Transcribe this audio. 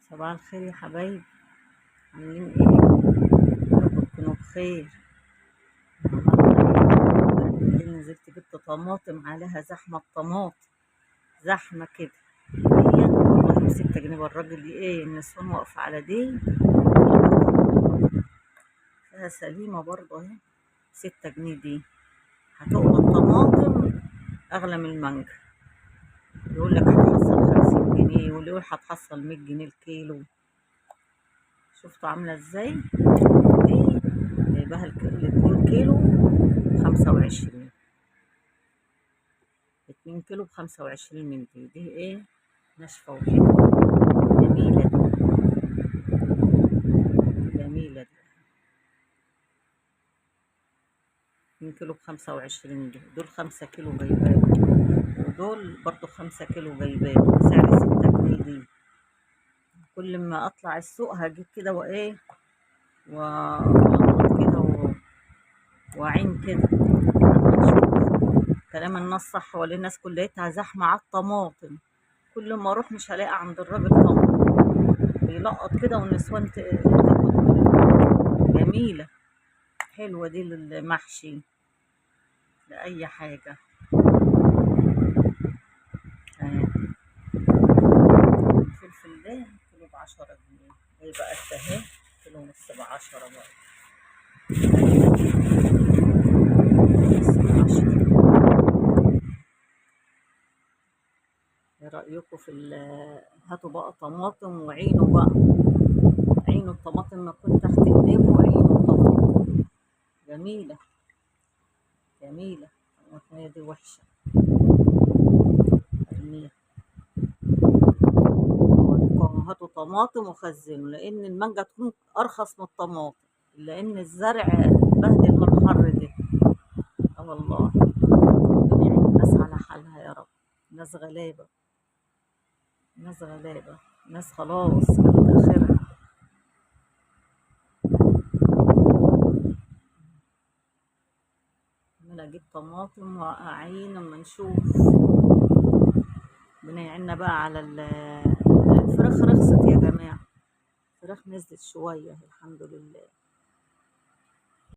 صباح الخير يا حبايبي، عاملين ايه؟ يا رب تكونوا بخير. النهارده بالليل نزلت جبت طماطم عليها زحمة، طماطم زحمة كده ديت والله ب6 جنيه. الراجل ايه النسوان واقفة على دي فيها سليمة برضه اهي 6 جنيه. دي هتقبض طماطم اغلى من المانجا، يقول لك هتحصل 50 جنيه واللي يقول هتحصل 100 جنيه الكيلو. شفتوا عامله ازاي؟ دي جايباها الاتنين كيلو 25، 2 كيلو ب25 من دي. دي ايه ناشفة وحلوه جميلة، دي جميلة دي 2 كيلو ب25. دول 5 كيلو جايباهم، ودول برضو 5 كيلو جايباهم سعر 6 جنيه. دي كل ما اطلع السوق هجيب كده وايه والقط كده وعين كده نشوف كلام الناس صح ولا الناس كليتها زحمة على الطماطم. كل ما اروح مش هلاقي عند الراجل طماطم، بيلقط كده والنسوان تاخد منه. جميلة حلوة دي للمحشي لاي حاجة. الفلفل ده كيلو ب10 جنيه، جايبه قد اهي كيلو ونص ب10 برضه، ونص ب10. ايه رأيكم في هاتوا بقى طماطم وعينوا بقى، عينوا الطماطم ما تكون تحت ايديكم، وعينوا الطماطم. جميلة جميلة الطماطمية دي وحشة ارميها. هاتوا طماطم وخزنوا، لان المانجا تكون ارخص من الطماطم، لان الزرع بهدل من الحر ده. اه والله ربنا يعين الناس على حالها يا رب. ناس غلابة، ناس غلابة، ناس خلاص جابت اخرها. عمالة اجيب طماطم واعين اما نشوف. ربنا يعيننا بقى على الفراخ. رخصت يا جماعة، الفراخ نزلت شوية الحمد لله.